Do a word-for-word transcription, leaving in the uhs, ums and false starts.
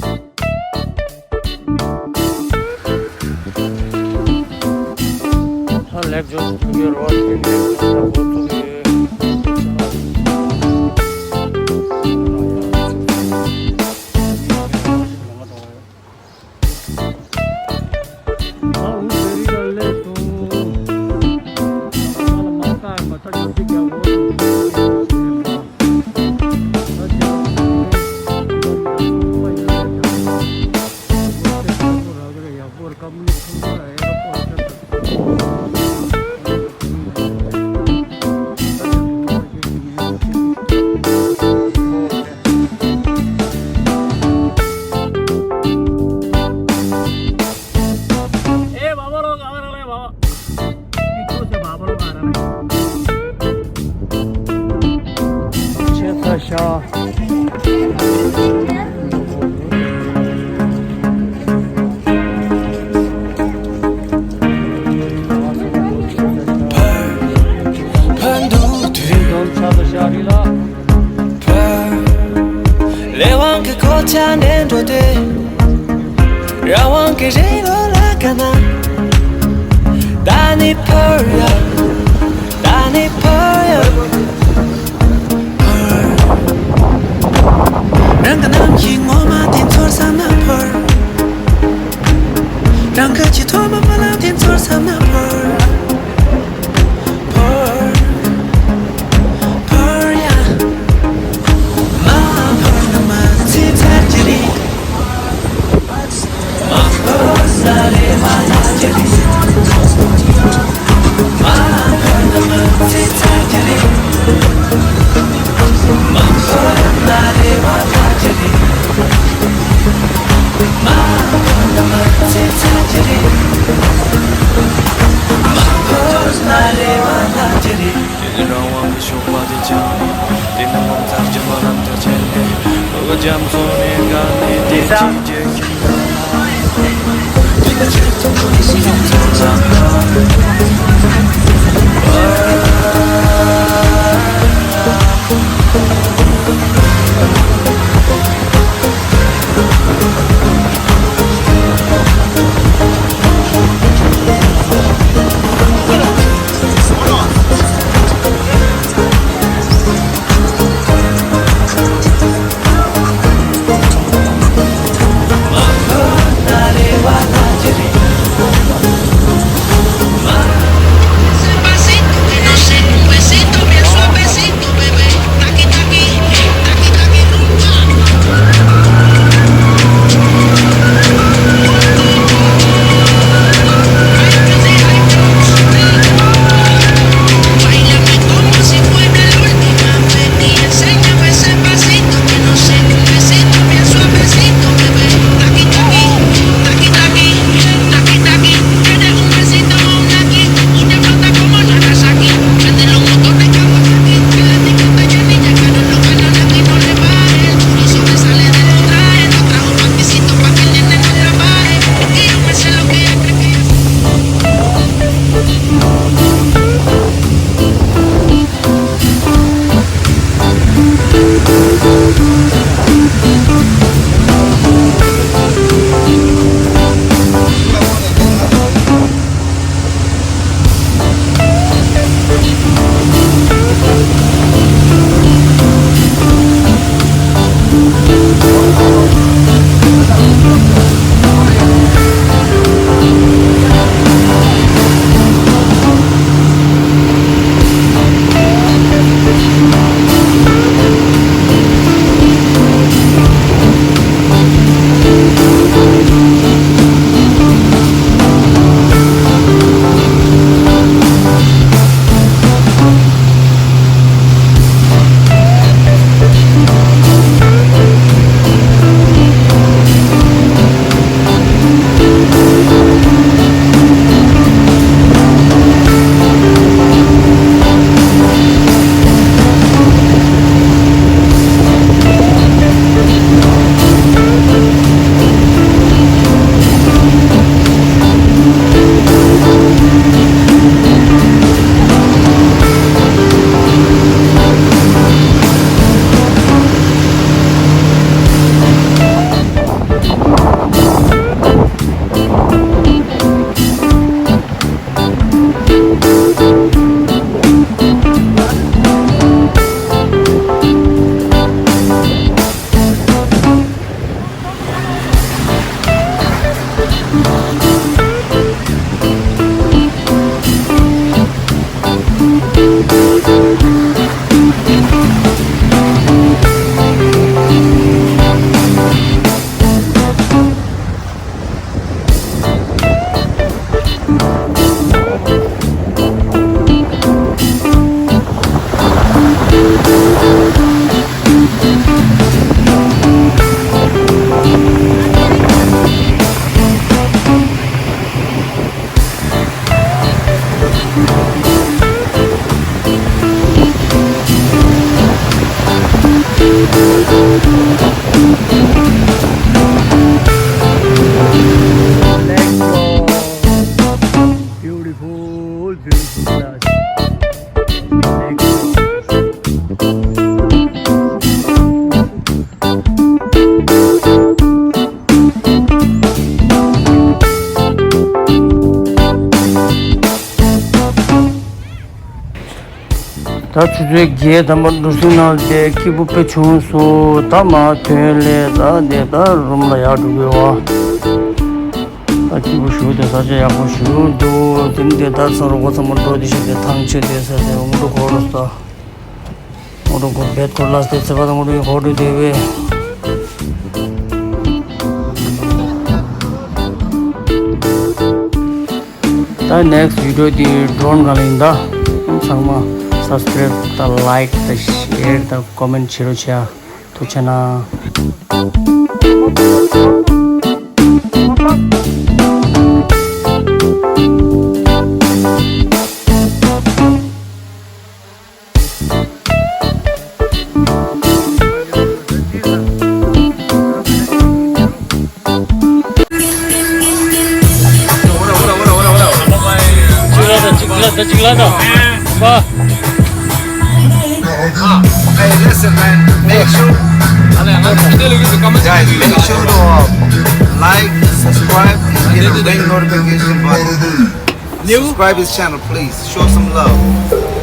ད་ལེགས་འཇོག་ཐུག་ཡོད་རོགས་ཐེངས་འདིར་ད་འགོ་ཚུགས་ཡོད། ཨེ་བ་བ་རོ་ག་བ་ར་ལེ་བ་བ། ཁྱེད་ཚོ་ཤ། ཕར་འདུག་དུས་ཕར། ལས་དབང་གི་གོ་ཆ་འདྲེན་འགྲོ་དུས། རང་དབང་གི་རི་ལོ་ལ་དགའ་ན། ད་ནི་ཕར་ཡ། ད་ནི་ཕར་ཡ། ཕར། རང་གི་རྣམ་ཤེས་ངོ་མ་དེ་ཚོར་བསམ་ན་ཕར། རང་གི་ཆེས་ཐོག་མ་རྨི་ལམ་དེ་ཚོར་བསམ་ན་ཕར། ཕར། ཕར་ཡ། མ་ཕར་ན་མ་ཚེ་ཚར་གྱི་རེད། རང་དབང་གི་ཤོག་པ་དེ་བཅངས་ནས། དེ་ནི་ངོ་མཚར་གྱི་རྨི་ལམ་དུ་ཆེན་ཏེ། ལོ་རྒྱ་མཚོ་ནས་བརྒལ་ནས་བདེ་སྐྱིད་ཀྱི་ཁྱིམ་ནང་། དེ་ནི་ཆེད་དུ་མ་ཡིན་ཤོག་ཚོར་ལམ། ད་ཆུ་ཚོད་བརྒྱད་ཐམ་པ་འགྲོ་ཟིན་ནང་དེ་སྐྱིད་པོ་དཔེ་བྱུང་སོང་། ད་མ་ཐོན་ལས་ད་དེ་ད་རུམ་ལ་ཡར་འགྲོ་དགོས་བ། ད་སྐྱིད་པོ་ཞུ་དེ་ས་ཆ་ཡག་པོ་ཞུ་འདུག་དེ་ནི་དེ་ད་ས་རུ་གོ་ཚང་མ་འགྲོ་དེ་ཞིག་དེ་ཐང་ཆད་དེ་ས་དེ་འུ་འགྲོ་གོ་རུ་ས། ངོ་རུ་གོ་བེད་ཁོ་ལ་སྟེ་ཚེ་བ་དང་ངོ་རུ་ཡིན་གོ་རུ་དེ་བས། ད་next video དེ་drone ག་ལ་ཡིན་ད། ཚང་མ་subscribe དང་like དང་share དང་comment བྱེད་རོགས་བྱ། ཐུགས་ཆེ་གནང་། Hey, listen, man. Make sure, guys, make sure to uh, like, subscribe, and hit the ring notification button. Subscribe his channel, please. Show some love.